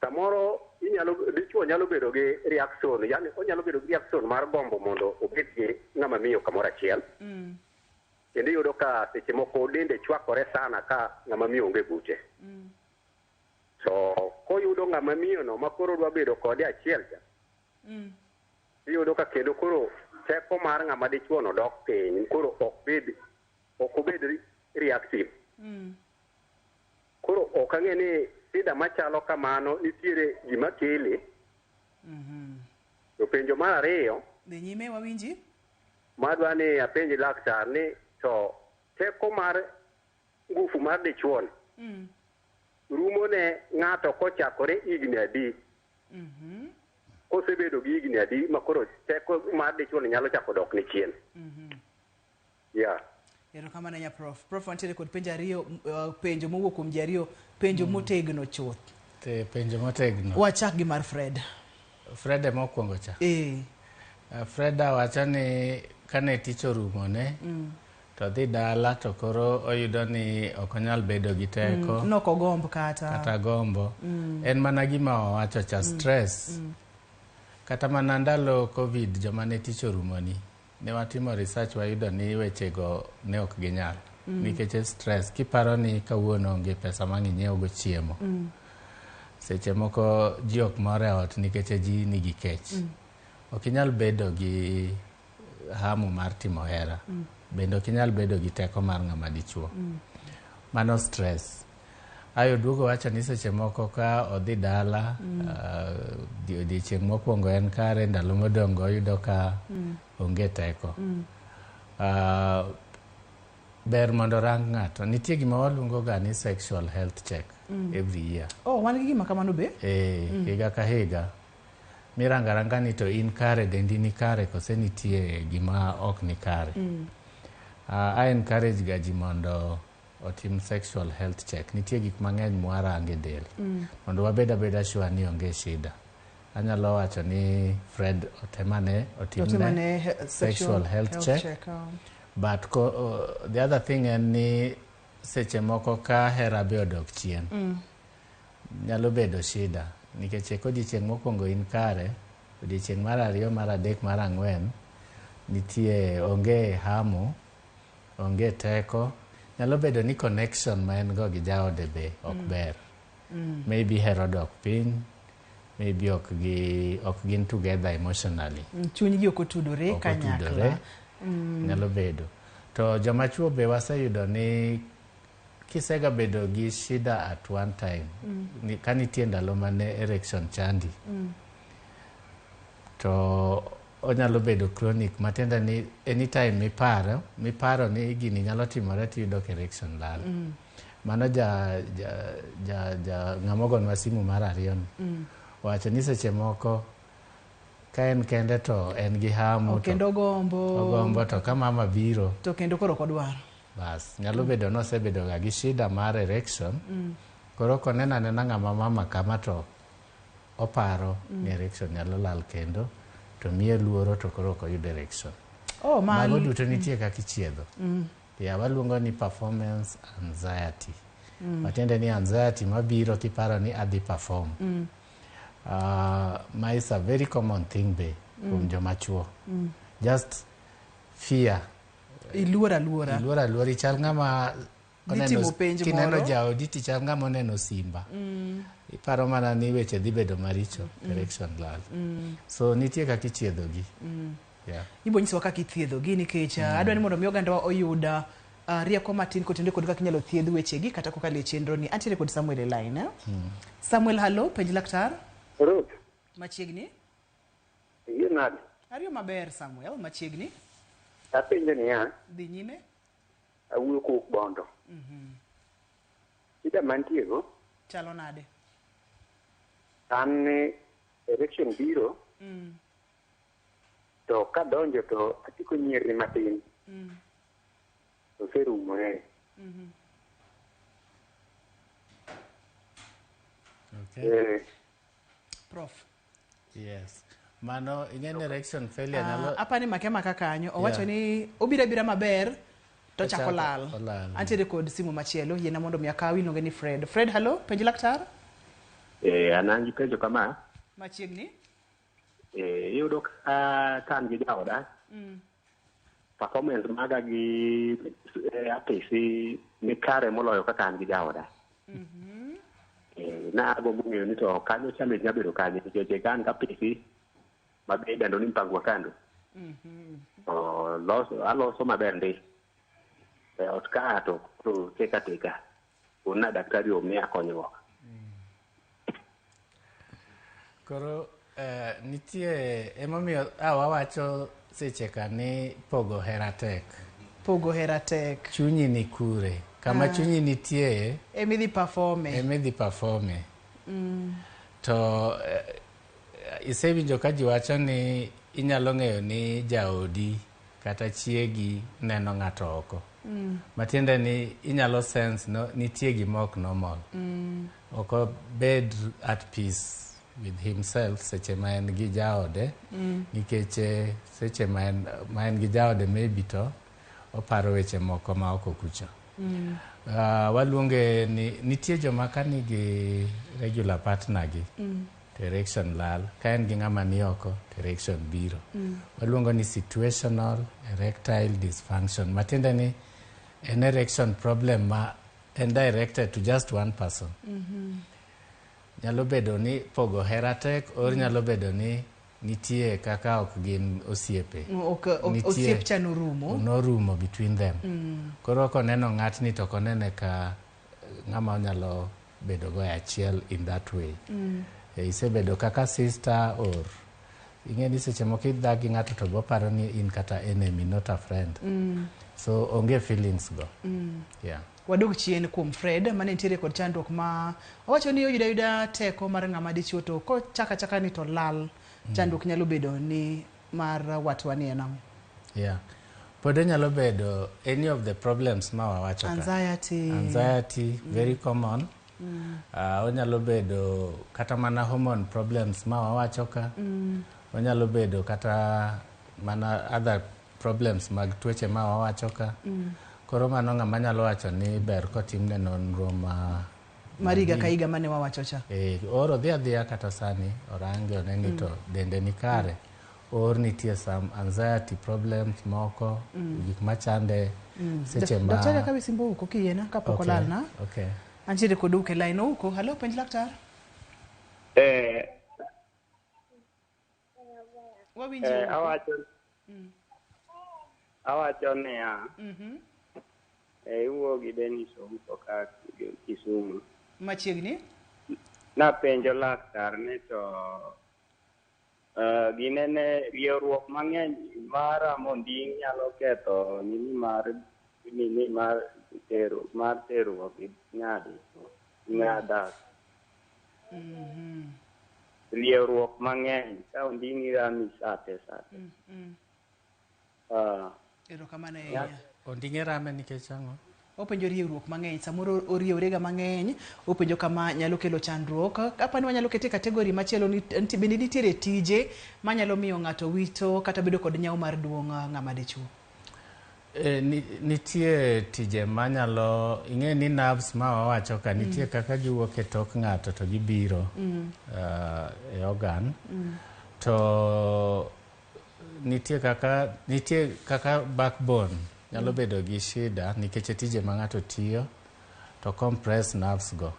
samoro inyalo dichuo nyalo bedo gi reaction, yani onyalo bedo gi reaction mar gombo mondo obed gi ng'ama miyo kamoro achiel. Kendo iyudo ka seche moko dende chwakore sana ka ng'ama miyo onge bute. To koyudo ng'ama miyo no ma koro dwa bedo kode achiel cha, iyudo ka kendo koro teko mar ng'ama dichuo no dok piny, koro ok obed reactive. Koro ok ang'e ni shida machalo kamano nitiere gima kele. To penjo mar ariyo, Dhi nyime wawinji. madwa ni apenj laktar ni to teko mar ngufu mar dichuo ni rumo ne ng'ato kochakore higni adi? Kosebedo gi higni adi ma koro teko mar dichuo ni nyalo chako dok ni chien? Yeah. Erokamano ahinya Prof. Prof, wantiere kod penjo ariyo, penjo mowuok kuom ji ariyo, penjo motegno chuth. Te penjo motegno. Wachak gi mar Fred. Fred ema okwongo cha. Freda wacho ni kane tich orumone to dhi dala to koro oyudo ni ok onyal bedo gi teko Nok ogomb kata. Kata gombo. En mana gima wawacho cha, stress. Kata mana ndalo COVID, joma ne tich orumoni, ne watimo research, wayudo ni wechego ne ok ginyal nikech stress. Kiparo ni kawuono onge pesa ma inyiew chiemo, seche moko ji ok mor e ot nikech ji nigi kech, ok inyal bedo gi hamu mar timo hera, bende ok inyal bedo gi teko mar ng'ama dichuo. Mano stress. Ayo duogo wacho ni seche moko ka odhi dala, odiechieng' mokwongo en kare, ndalo modong' oyudo ka onge teko. Ber mondo rang ng'ato. Nitie gima waluongo ga ni sexual health check every year. Oh, wan gi gima kamano be? E, higa ka higa mirango aranga ni to in kare, dendi ni kare kose nitie gima ok ni kare. I encourage ga ji mondo otim sexual health check. Nitie gik mang'eny mwarango e del mondo wabed abeda sure ni onge shida. Anyalo wacho ni Fred otemane otimne Otimane sexual health check. Check, oh. But the other thing en ni seche moko ka hera be odok chien, nyalo bedo shida nikech kodiochieng' mokwongo in kare, odiochieng' mar ariyo, mar adek, mar ang'wen nitie onge hamu, onge teko. Nyalo bedo ni connection ma en go gi jaode be ok ber. Maybe hera odok piny, maybe ok gin together emotionally. Chunygi ok otudore Ok otudore. kanyakla. Nyalo bedo. To joma chuo be waseyudo ni kisega bedo gi shida at one time, ni, ka nitie ndalo mane erection chandi, to onyalo bedo chronic, matiende ni anytime miparo ni gini nyalo timore, tiyudo ka erection lal. Mano ja ng'ama ogonwa simu mar ariyo ni owacho ni seche moko ka en kende to en gi hamu to Kendo ogombo. Ogombo, to ka mama biro to kendo koro ok odwar. Bas, nyalo bedo nosebedo ga gi shida mar erection. Koro koneno anena ng'ama mama kama to oparo ni erection nyalo lal kendo, to miye luoro, to koro ok oyud erection. Oh, Mago duto nitie kaka ichiedho. Ya waluongo ni performance anxiety. Matiende ni anxiety mabiro kiparo ni adhi perform. Ma is a very common thing be kuom joma chuo. Just fear. Iluor aluora. Iluor aluora, ichal ng'ama Dhi timo penj kineno moro. Jaodi tichal ng'ama oneno simba. Iparo mana ni weche dhi bedo maricho, erection lal. So nitie kaka ichiedhogi. Yeah. Ibo nyisowa kaka ithiedhogi nikech adwa ni mondo mi ogandawa oyud rieko matin kotenore kod kaka inyalo thiedh wechegi kata kokalo e chenro ni. Antiere kod Samuel e line. Eh? Samuel, hallo, penj laktar. Ruth, Machiegni. Iyie nade? Ariyo maber, Samuel, machiegni. Apenjo niya, Dhi nyime. Awuoyo kowuok Bondo. Shida mantiego, Chalo nade? An ni erection biro, to kadonjo to achiko nyierni matin, to oserumore. Okay. Prof. Yes. Mano ing'e ni erection failure nyalo Apani make maka kanyo owacho ni obiro abira maber to ochako Ochako lal. olal. Antiere kod simu machielo, yiena mondo mi akaw, iluonge ni Fred. Fred, hallo, penj laktar. Eh, an an gi penjo kama, Machiegni. Iyudo ka an gi jaoda, performance maga gi apisi ni kare moloyo kaka an gi jaoda. Na agombo ng'eyo ni to kanyo challenge nyalo bedo kanye nikech ka an gi apisi mabe idendo ni mpango wa kando, to aloso maber ndi. E ot ka to koro teka teka. Una daktari omiya konyruok. Koro nitie emomiyo wawacho seche ka ni pogo hera tek. Pogo hera tek. Chunyi ni kure. Kama chunyi nitie Emidhi performe. Emidhi performe. To isewinjo ka ji wacho ni inyalo ng'eyo ni jaodi kata chiegi neno ng'ato oko. Matiende ni inyalo sense no, nitie gima ok normal. Ok obed at peace with himself seche ma en gi jaode nikech seche ma en gi jaode maybe to oparo weche moko ma oko kucha. Waluonge ni nitie joma ka nigi regular partner gi to erection lal, ka en gi ng'ama ni oko to erection biro. Waluongo ni situational erectile dysfunction, matiende ni en erection problem ma en directed to just one person. Nyalo bedo ni pogo hera tek, or nyalo bedo ni nitie kaka ok gin osiepe. Osiep cha norumo. Norumo between them. Koro koneno ng'atni to konene ka ng'ama onyalo bedo go e achiel in that way. Isebedo kaka sister or ing'e ni seche moko idhak gi ng'ato to boparo ni in kata enemy, not a friend. So onge feelings go. Yeah. Wadog chien kuom Fred mane nitiere kod chandruok ma owacho ni oyudo ayuda teko mar ng'ama dichuo to kochaka chaka ni to lal. Chandruok nyalo bedo ni mar watwa ni en ang'o? Yeah. Pod nyalo bedo any of the problems ma wawacho ka. Anxiety. Anxiety, very common. Onyalo bedo kata mana hormone problems ma wawacho ka. Onyalo bedo kata mana other problems mag tuoche ma wawacho ka. Koro mano ng'ama nyalo wacho ni ber kotimne nonro ma mar higa ka higa mane wawacho cha. Or odhi adhiya kata sani orange one ni to dende ni kare. Or nitie some anxiety problems moko, gik machande seche ma. Daktari akawe simbo uko kiyiena kapok olalna. Okay. Antiere kod Uko e line. Uko, halo, penj laktar. Wawinjo. Awacho niya. Iwuo gi Dennis Ouko ka Kisumu. Machiegni? Napenjo laktar ni to ginene riewruok mang'eny mar amonding nyalo ketho nini mar nini mar tero mar terruok gi ng'adi ng'adak. Riewruok mang'eny ka onding'i rami sate sate. Erokamano ahinya. Onding'e rame nikech ang'o? Openjo riewruok mang'eny, samoro oriewrega mang'eny, openjo kama nyalo kelo chandruok. Apani wanyalo kete kategori machielo ni bende nitiere tije manyalo miyo ng'ato wito kata bedo kod nyawo mar duong' ng'ama dichuo. Nitie tije manyalo, ing'e ni nerves ma wawacho ka nitie kaka giwuok e tok ng'ato to gibiro e organ. To nitie kaka backbone nyalo bedo gi shida nikech tije ma ng'ato tiyo to compress nerves go.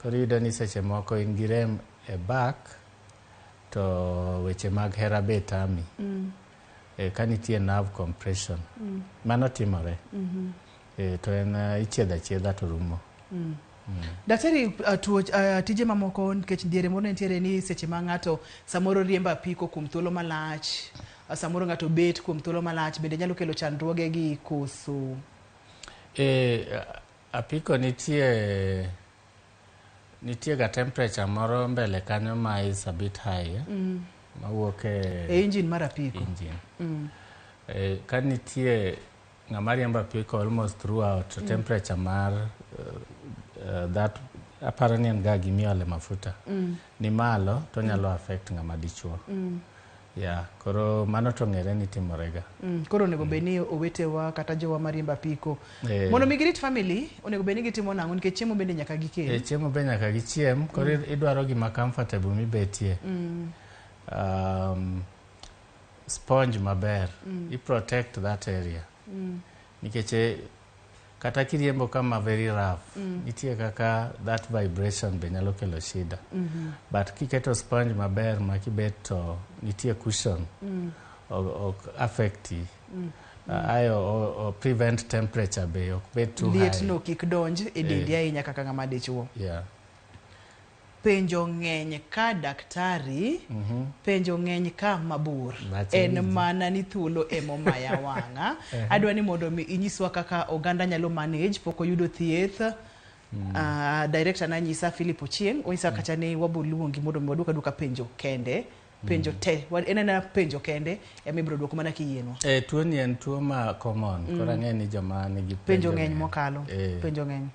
Koro iyudo ni seche moko in gi rem e back to weche mag hera be tami. Ka nitie nerve compression. Mano timore. To en ichiedho achiedha to rumo. Daktari, tije mamoko nikech diere moro nitiere ni seche ma ng'ato samoro riembo apiko kuom thuolo malach, samoro ng'ato bet kuom thuolo malach, bende nyalo kelo chandruoge gi koso? Apiko nitie ga temperature moro mbele kanyo ma is a bit high. Mawuok e engine mar apiko. Engine. Ka nitie ng'ama riembo apiko almost throughout temperature mar that aparo ni en ga gimiole mafuta ni malo to nyalo affect ng'ama dichuo. Yeah, koro mano to ng'ere ni timorega. Koro onego bed ni owetewa kata jowa mariembo apiko mondo mi girit family, onego bed ni gitimo nang'o nikech chiemo bende nyaka gikel. Chiemo be nyaka gichiem, koro idwaro gima comfortable mibetie. Sponge maber, i protect that area. Nikech kata kiriembo kama very rough, nitie kaka that vibration be nyalo kelo shida. But kiketo sponge maber ma kibet to nitie cushion, ok affect ayo o prevent temperature be ok bed too high. Liet no kik donj e dendi ahinya kaka ng'ama dichuo. Yeah. Penjo ng'eny ka daktari, penjo ng'eny ka mabor. En mana ni thuolo emomaya wang'a. Adwa ni mondo mi inyiswa kaka oganda nyalo manage pok oyudo thieth. Director na nyisa Philip Ochieng, onyisa kacha ni wabo luongi mondo mi waduok aduoka penjo kende. Penjo te, en ena penjo kende ema ibiro duoko mana kiyienwa. Tuo ni en tuo ma common, koro ang'e ni joma nigi penjo ng'eny mokalo, penjo ng'eny.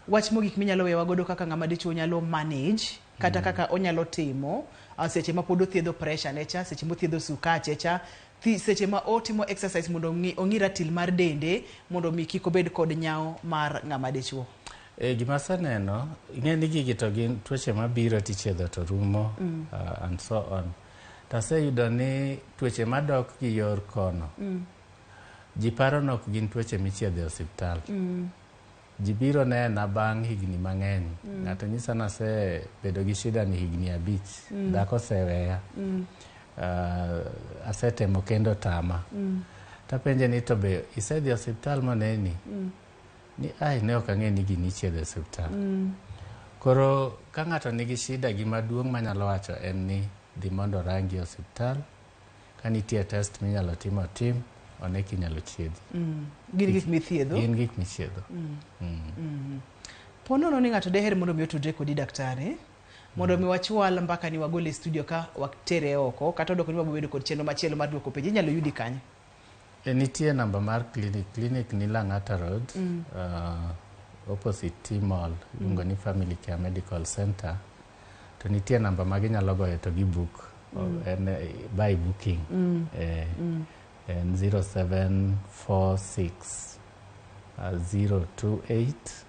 Wach mogik minyalo wewa godo kaka ng'ama dichuo nyalo manage Kata kaka onyalo timo seche ma pod othiedho pressure ne cha, seche mothiedho sukache cha, seche ma otimo exercise mondo ong'i ratil mar dende mondo mi kik obed kod nyawo mar ng'ama dichuo. E, gima aseneno, ing'e ni gigi to gin tuoche mabiro tichiedho to rumo and so on. To aseyudo ni tuoche madok gi yor kono, ji paro ni ok gin tuoche michiedho e osiptal. Ji biro nena bang' higni mang'eny. Ng'ato nyisa ni asebedo gi shida ni higni 5. Dhako oseweya. Asetemo kendo tama. Tapenje ni to be isedhi e osiptal moneni? Ni ai ne ok ang'e ni gini ichiedho e osiptal. Koro ka ng'ato nigi shida gima duong' manyalo wacho en ni dhi mondo orangi e osiptal. Ka nitie test minyalo timo tim, one kinyalo chiedhi. Gin gik mithiedho. Gin gik michiedho. Po nono ni ng'ato deher mondo mi otudre kodi daktari, mondo mi wachwal mbaka ni wagole e studio ka watere oko, kata odoko ni wabobedo kod chenro machielo mar duoko penjo, inyalo yudi kanye? E, nitie namba mar clinic. Clinic ni Lang'ata Road, opposite T-Mall, iluongo ni Family Care Medical Center. To nitie namba ma ginyalo goyo to gi book. En by booking. En 0746 028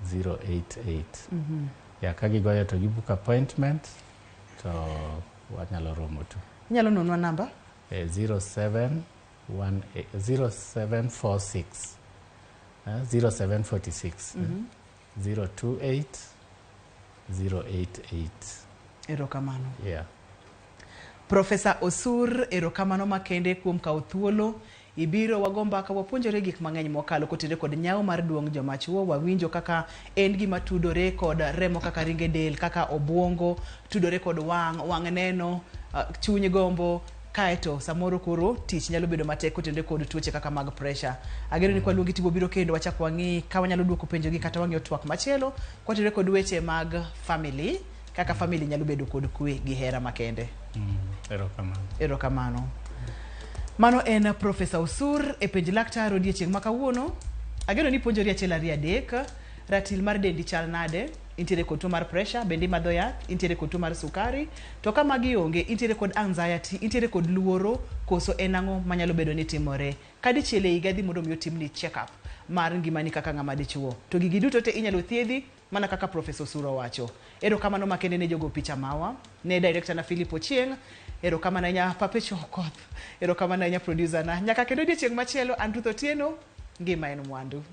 088. Ya ka gigoyo to gi book appointment to wanyalo romo tu. Inyalo nonwa namba? 07 0746 0746 028 088. Erokamano. Yeah. Profesa Osur, erokamano makende kuom kawo thuolo ibiro wago mbaka wapuonjore gik mang'eny mokalo kotenore kod nyawo mar duong' joma chuo. Wawinjo kaka en gima tudore kod remo kaka ringe del, kaka obuongo tudore kod wang', wang' neno, chuny gombo, kaeto samoro koro tich nyalo bedo matek kotenore kod tuoche kaka mag pressure. Ageno ni kwaluongi tibo biro kendo wachak wang'i ka wanyalo duoko penjogi kata wang'iyo twak machielo kotenore kod weche mag family, kaka family nyalo bedo kod kwe gi hera makende. Erokamano. Erokamano. Mano en Profesa Osur e penj laktar odiechieng' ma kawuono. Ageno ni puonjori achiel ariyo adek. Ratil mar dendi chal nade? Intiere kod tuo mar pressure, bende imadho yath, intiere kod tuo mar sukari. To ka magi onge, intiere kod anxiety, intiere kod luoro, koso en ang'o manyalo bedo ni timore? Ka dichiel e higa dhi mondo mi otimni check up mar ngimani kaka ng'ama dichuo. To gigi duto te inyalo thiedhi mana kaka Profesa Osur owacho. Erokamano makende ne jogo picha mawa, ne director na Philip Ochieng', erokamano ahinya Papecho Okoth, erokamano ahinya producer na. Nyaka kendo odiechieng' machielo, an Ruth Otieno, ngima en mwandu.